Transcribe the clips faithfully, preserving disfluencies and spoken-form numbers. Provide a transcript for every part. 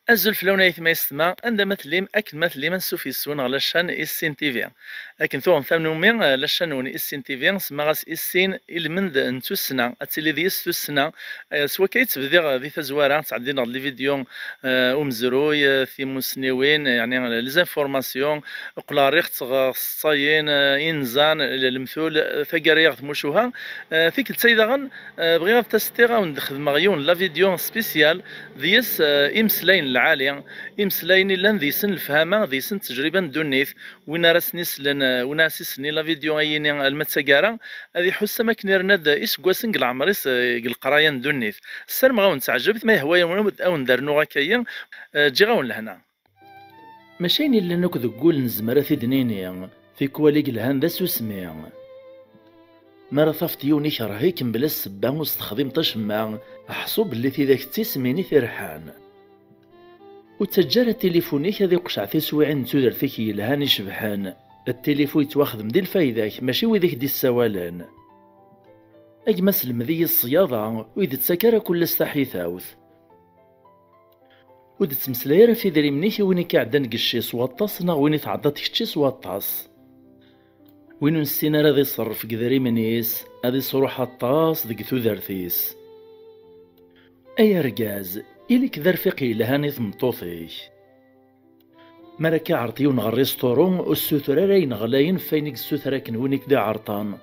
Azul fell-awen ay aytma yessetma, anda ma tellim, akken ma tellim, ansuf yes-wen ɣer la chaîne Issin T V. Akken tuɣem tanumi, eh, la chaîne-nwen Issin T V, semmaɣ-as Issin, ilmend n tussna, ad tili deg-s tussna. Eh, s wakka i ttbediɣ di tazwara, ttɛeddineɣ-d les vidéos, eh, umezruy, eh, timussniwin, eh, yeɛni, eh, les informations, qqleɣ rriɣ-tt ɣer tseḍsayin, eh, inzan, l-, lemtul, eh, taggara ɣer tmucuha. Eh, tikkelt-a daɣen, eh, bɣiɣ ad testiɣ ad wen-d-xedmeɣ yiwen la vidéo spécial, deg-s, eh, imeslayen lɛali, imeslayen i llan deg-sen lefhama, deg-sen ttejriba n ddunit. Win ara sen-islen, eh, win ara s-islen i la vidéo-ayini alma d taggara, ad iḥuss am akken irna-d iseggasen deg leɛmer-is, eh, deg leqraya n ddunit. Ssarameɣ ad wen-teɛjeb, ma yehwa-yawen ad wen-d-rnuɣ akka-yi, eh, ǧǧiɣ-awen lehna. Mačči ayen yellan akk deg wul nezmer ad t-id-nini, tikwal i yelhan d asusmi. Mi ara tafeḍ yiwen ikerh-ik mebla ssebba ur s-texdimeḍ acemma, ḥṣu belli tidak d tismin i t-irḥan. Ur ttaǧǧa ara tilifun-ik ad iqceɛ tiswiɛin n tudert-ik yelhan icebḥen. Tilifu yettwaxdem di lfayda-k, mačči wid i k-d-issawalen. A gma, selmed-iyi ṣṣyaḍa, ur yi-d-ttak ara kullas taḥitawt. Ur d-ttmeslay ara ɣef idrimen-ik i win i k-iɛeddan deg cci s waṭas neɣ win i tɛeddaḍ kečči s waṭas. Win ur nessin ara ad iṣerref deg idrimen-is, ad isruḥ aṭas deg tudert-is. Ay argaz, ili-k d arfiq yelhan i tmeṭṭut-ik. Mi ara k-iɛreḍ yiwen ɣer rristuru, ur ssutur ara ayen ɣlayen f wayen i yessuter akken win i k-d-iɛerḍen.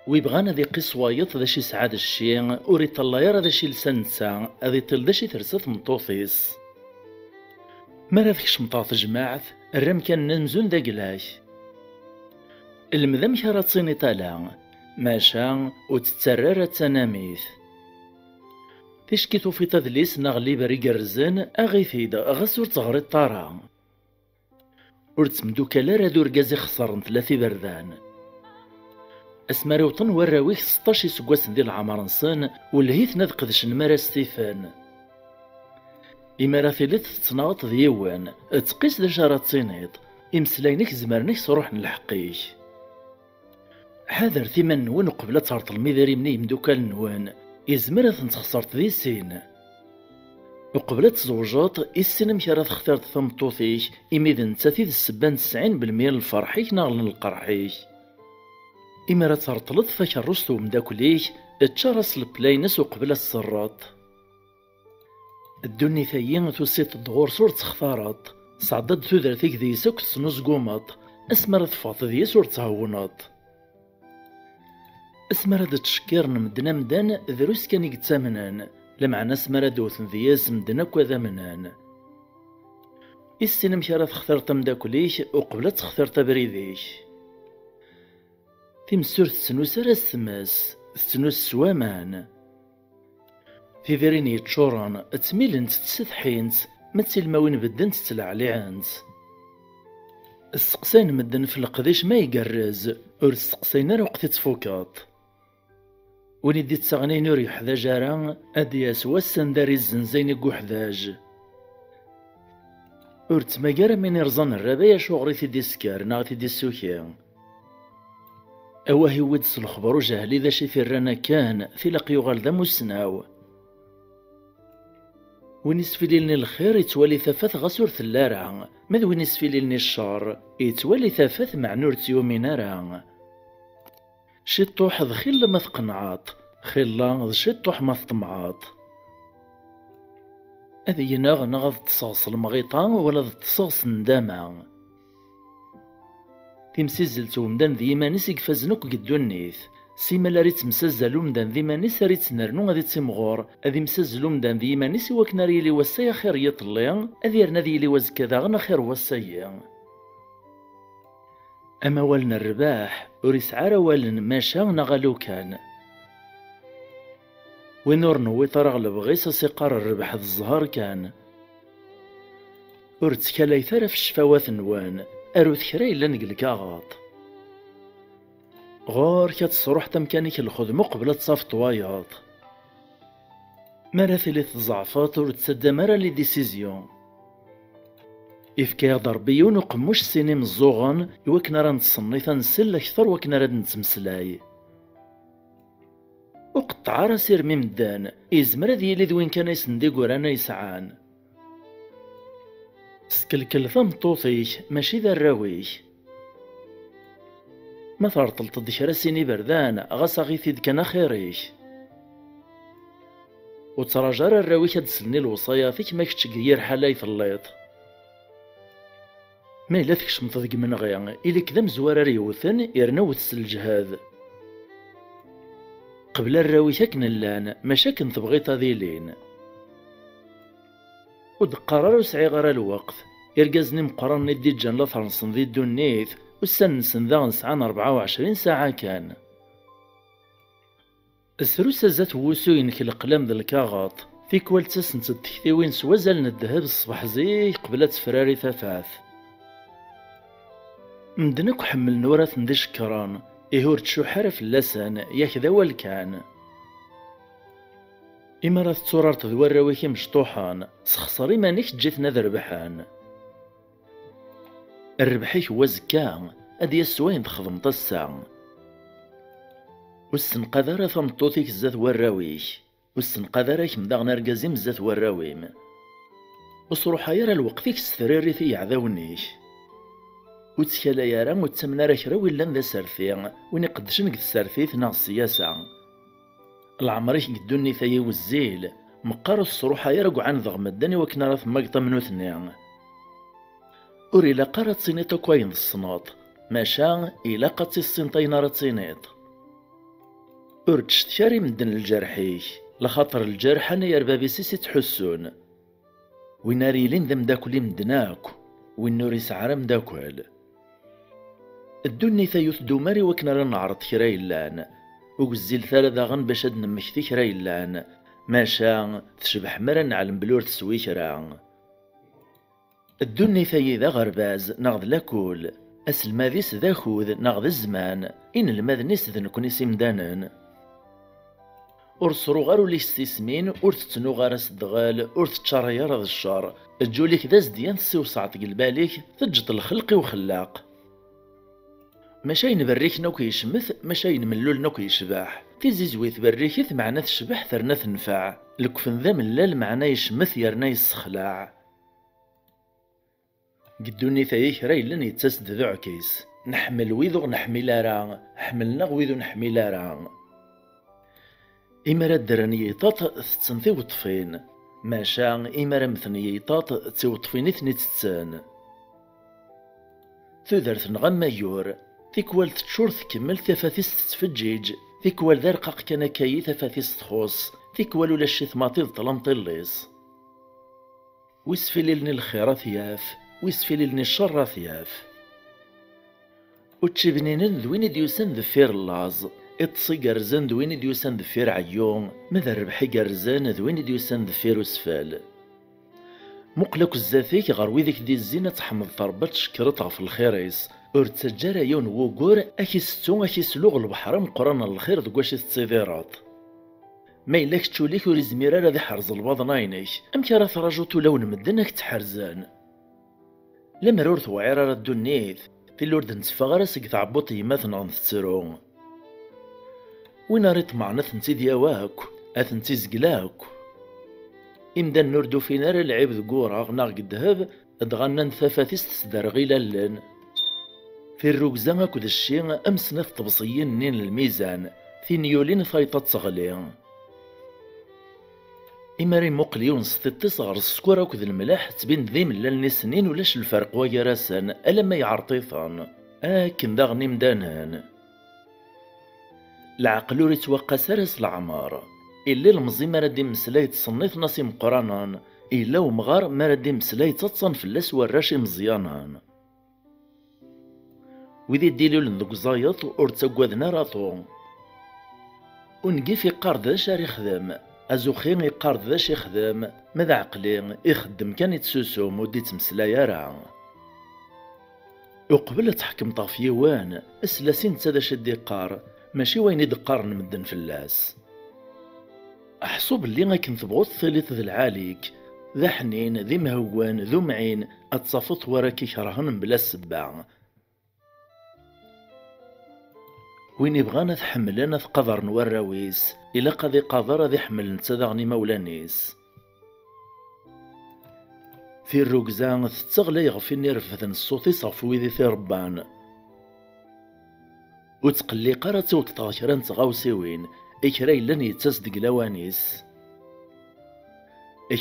Wi bɣan ad iqqis wayeḍ d acu yesɛa d cci, ur iṭellay ara d acu yelsa netta, ad iṭil d acu i tersa tmeṭṭut-is. Mi ara tkecmeḍ ɣer tejmaɛt, err amkan-nni amzun d aglak. Lmed amek ara tiniḍ ala, maca ur tettarra ara d tanamit. Ticki tufiḍ adlis neɣ liber igerrzen, aɣ-it-id, ɣas ur teɣriḍ ara. Ur ttemdukal ara d urgaz ixeṣren tlata iberdan. Asmi ara wṭen warraw-ik seṭṭac iseggasen di leɛmer-nsen, welh-iten ad qedcen mi ara stifen. Imi ara tiliḍ tettnaɣeḍ d yiwen, ttqis d acu ara d-tiniḍ, imeslayen-ik zemren ad k-sruḥen lḥeqq-ik. Ḥadret iman-nwen uqbel ad tɛerḍem idrimen i yimeddukal-nwen, izmer ad ten-txeṣreḍ di sin. Uqbel ad tzewǧeḍ, issin amek ara textireḍ tameṭṭut-ik, imi d nettat i d ssebba n tesɛin belmeyya n lferḥ-ik neɣ n lqerḥ-ik. Imi ara terṭleḍ takerrust n umeddakel-ik, ččar-as leplay-ines uqbel ad t-terreḍ. Ddunit-agi tusiḍ-d ɣur-s ur tt-textareḍ, tesɛeddaḍ tudert-ik deg-s akk tesnuzgumeḍ, asmi ara teffɣeḍ deg-s ur tt-thewwneḍ. Asmi ara d-ttcekkiren medden amdan, drus kan i yettamnen, lameɛna asmi ara d-wten deg-s medden akk ad amnen. Issin amek ara textireḍ ameddakel-ik uqbel ad textireḍ abrid-ik. Times ur tettnus ara s tmes, tettnus s waman. Tidirin yeččuren ttmilent ttsetḥint, ma d tilmawin beddent ttleɛliɛent. Steqsayen medden f leqdic ma igerrez, ur steqsayen ara waqt i tfukeḍ. Win i d-ittaɣen ayen ur yeḥdaǧ ara, ad d-yas wass anda ara izzenz ayen i yuḥdaǧ. Ur ttmagar am win irẓan rrabay acuɣer i t-id-isker neɣ i t-id-issuki. Awah iwwi-d s lexber ujehli d acu i t-irran akken, tilaq yuɣal d amussnaw. Win isfililen i lxir yettwali tafat ɣas ur telli ara, ma d win isfililen i ccer yettwali tafat meɛna ur tt-yumin ara. Ciṭṭuḥ d xilla ma tqenɛeḍ, xilla d ciṭṭuḥ ma tṭemɛeḍ. Ad gneɣ neɣ ad ṭṭseɣ s lemɣiṭa wala ad ṭṭseɣ s ndama. Timsizzelt n umdan d yiman-is i ifazen akk deg ddunit. Simal ara ittemsazzal umdan d iman-is ara ittnernu ad ittimɣur, ad imsazzel umdan d yiman-is i wakken ara yili wass-a axir n yiḍelli, ad yernu ad yili wazekka daɣen axir n wass-agi. Amawal n rrbeḥ ur yesɛi ara awalen maca neɣ alukan. Win ur newwiḍ ara ɣer lebɣi-s a s-iqqar rrbeḥ d zzher kan. Ur ttkalayet ara ɣef ccfawat-nwen, arut kra yellan deg lkaɣeḍ. Ɣur-k ad tesruḥeḍ amkan-ik n lxedma uqbel ad tafeḍ wayeḍ. Mi ara tiliḍ tzeɛfeḍ ur ttaddam ara les décisions. Ifka-yaɣ-d Ṛebbi yiwen uqemmuc s sin imeẓẓuɣen i wakken ara nettṣennit ad nsell akteṛ wakken ara d-nettmeslay. Ur qeṭṭeɛ ara asirem i medden, yezmer ad yili d win kan ay sen-d-iguran ay sɛan. Skelkel tameṭṭut-ik, mačči d arraw-ik. Ma terṭleḍ-d kra sin iberdan, ɣas aɣ-it-id kan axir-ik. Ur ttṛaǧu ara arraw-ik ad d-slen i lewṣayat-ik ma kečč deg yir ḥala i telliḍ. Ma yella tkecmeḍ deg imenɣi, ili-k d amezwaru ara yewten, yerna wwet s lǧehd. Qbel arraw-ik akken llan, mačči akken tebɣiḍ ad ilin. Ur d-qqar ara ur sɛiɣ ara lweqt. Irgazen imeqqranen i d-iǧǧan la ferrsen di ddunit, ussan-nsen daɣen sɛan rebɛa u ɛecrin saɛa kan. Sru s azat n wusu-inek leqlam d lkaɣeṭ, tikwal ttasent-d tektiwin s wazal n ddheb ṣṣbeḥ zik qbel ad tefrari tafat. Medden akk ḥemmlen uraten d icekkren, ihi ur ttcuḥḥ ara fell-asen, yak d awal kan. Imi ara tetturareḍ d warraw-ik imecṭuḥen, sexṣer iman-ik, eǧǧ-iten ad rebḥen. Rrbeḥ-ik n wazekka ad d-yas s wayen txedmeḍ ass-a. Ur ssenqad ara tameṭṭut-ik zdat warraw-ik. Ur ssenqad ara kemm daɣen argaz-im zdat warraw-im. Ur sruḥay ara lweqt-ik s tririt i yeɛdawen-ik. Ur ttkalay ara, ur ttamen ara kra wi llan d aserti, win iqeddcen deg tsertit neɣ ssiyasa. Leɛmer-ik deg ddunit-agi wezzil, meqqar ur tesruḥay ara deg uɛandeɣ medden i wakken ara temmageḍ am nutni. Ur ilaq ara ad tiniḍ akk ayen tessneḍ, maca ilaq ad tissineḍ ayen ara tiniḍ. Ur ttcetki ara i medden lǧerḥ-ik, laxaṭer lǧerḥ anayer bab-is i s-ittḥussun. Win ara yilin d ameddakel i medden akk, win ur isɛi ara ameddakel. Ddunit-a ur tdum ara i wakken ara neɛreḍ kra yellan. Ur gezzilet ara daɣen bac ad d-nemmekti kra yellan, maca tecbeḥ mi ara neɛlem belli ur teswi kra. Ddunit-agi d aɣerbaz neɣ d lakul, aselmad-is d akud neɣ d zzman, inelmaden-is d nekni s imdanen. Ur sruɣ ara ul-ik s tismin, ur tettnuɣ ara s ddɣel, ur teččaray ara d ccer. Eǧǧ ul-ik d azedyan, tessiwseɛeḍ deg lbal-ik, teǧǧeḍ lxelq i uxellaq. Maca ayen berriken akk yecmet, maca ayen mellulen akk yecbeḥ. Tizizwit berriket, meɛna tecbeḥ terna tenfeɛ. Lekfen d amellal, meɛna yecmet yerna yessexlaɛ. Deg ddunit-agi kra yellan yettas-d d uɛkis. Nḥemmel wid ur neḥmil ara, ḥemmlen-aɣ wid ur neḥmil ara. Imi ara ddren yiṭaṭ, tetten tiweṭṭfin, maca imi ara mmten yiṭaṭ, d tiweṭṭfin i ten-itetten. Tudert neɣ amayyur, tikwal teččur tkemmel, tafat-is tettfeǧǧiǧ, tikwal d arqaq kan akkayi, tafat-is txuṣ, tikwal ulac-it maḍi d ṭlam ṭillis. Wi sfililen i lxir ad t-yaf, wi sfililen i ccer ad t-yaf. Učči bninen d win i d-yusan deffir llaẓ, iṭes igerrzen d win i d-yusan deffir ɛeyyu, ma d rrbeḥ igerrzen d win i d-yusan deffir usfel. Muqel akk zdat-ik ɣer wid i k-d-izzin, ad tḥemdeḍ Ṛebbi, ad tcekkreḍ ɣef lxir-is. Ur ttaǧǧa ara yiwen n wugur ad k-isettu, ad k-isluɣ lebḥer ameqqran n lxir deg wacu i tettidireḍ. Ma yella kečč ul-ik ur izmir ara ad iḥrez lbaḍna-inek, amek ara trajuḍ ulawen n medden ad k-ttḥerzen? Lemmer ur tewɛir ara ddunit, tili ur d-netteffeɣ ara seg tɛebbuḍt n yemma-tneɣ tettru. Win ara iṭemɛen ad tent-id-yawi akk, ad tent-izgel akk. Imdanen ur d-ufin ara lɛib deg ureɣ neɣ deg ddheb, dɣa nnan tafat-is tesderɣil allen. Tirrugza akked cci am snat tebṣiyin-nni n lmizan, tin yulin tayeḍ ad teɣli. Imi ara imuqel yiwen s tiṭ-is ɣer sskeṛ akked lemleḥ, ttbin-d d imellalen i snin, ulac lferq wagar-asen, alamma yeɛreḍ-iten. Akken daɣen imdanen. Leɛqel ur ittwaqqas ara s leɛmer. Illa ilemẓi mi ara d-immeslay ttṣenniten-as imeqqranen, illa umɣar mi ara d-immeslay ttaḍsan fell-as warrac imeẓyanen. Wid i d-ilulen deg uẓayeḍ ur ttaggaden ara aṭu. Ungif iqqar-d d acu ara ixdem, azuxxi iqqar-d d acu ixdem, ma d aɛeqli ixeddem kan, ittsusum, ur d-ittmeslay ara. Uqbel ad tḥekmeḍ ɣef yiwen, sel-as i netta d acu i d-iqqar, mačči wayen i d-qqaren medden fell-as. Ḥṣu belli akken tebɣuḍ tiliḍ d lɛali-k, d aḥnin, d imhewwen, d umɛin, ad tafeḍ wara k-ikerhen mebla ssebba. Win ibɣan ad t-ḥemmlen, ad t-qadren warraw-is, ilaq ad iqader ad iḥemmel netta daɣen imawlan-is. Tirrugza tetteɣlay ɣef win irefden ṣṣut-is ɣef wid i t-irebban. Ur ttqelliq ara ad tewteḍ ɣer kra n tɣawsiwin i kra yellan yettas deg lawan-is.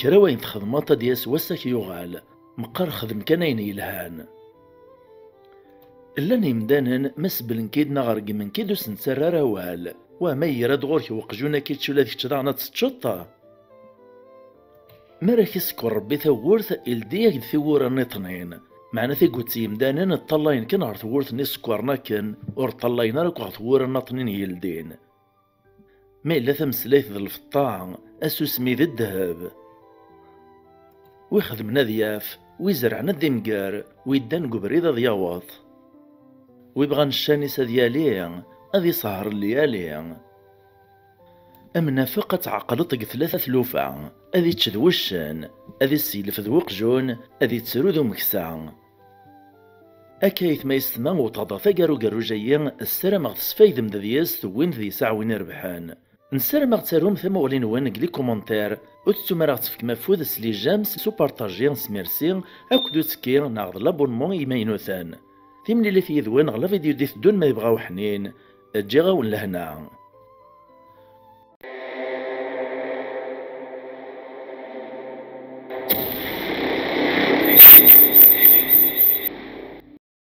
Kra wayen txedmeḍ ad d-yas wass ad k-yuɣal, meqqar xdem kan ayen yelhan. Llan yemdanen ma seblen-k-id neɣ reggmen-k-id ur sen-ttarra ara awal, wah ma yeggra-d ɣur-k weqjun ad k-ičč ula d kečč daɣen ad teččeḍ-t? Mi ara k-isekkeṛ Ṛebbi tawwurt, ildi-ak-d tiwwura nniṭnin. Meɛna tigut n yemdanen ṭṭallayen kan ɣer tewwurt-nni isekkeṛen akken, ur ṭṭallayen ara akk ɣer tewwura nniṭnin yeldin. Ma yella tameslayt d lfeṭṭa, asusmi d ddheb. Wi xedmen ad yaf, wi zerɛen ad d-imger, wi ddan deg ubrid ad yaweḍ. Wi bɣan ccan-is ad yali, ad isehher leyali. Amnafeq ad tɛeqleḍ deg tlata tlufa, ad ičč d wuccen, ad isseglef d wuqjun, ad ittru d umeksa. Akka aytma yessetma wwḍeɣ-d ɣer taggara ugerruj-ayi, ssarameɣ tesfaydem-d deg-s, tewwim-d deg-s aɛwin irebḥen. Nessaram ad ɣ-tarum tamuɣli-nwen deg les commentaires, ur tettum ara ɣ-tefkem afud s les j'aime, s upartaji, s merci, akked uttekki neɣ d l'abonnement i yimaynuten. Timlilit yid-wen ɣer la vidéo d-iteddun ma yebɣa uḥnin, ǧǧiɣ-awen lehna.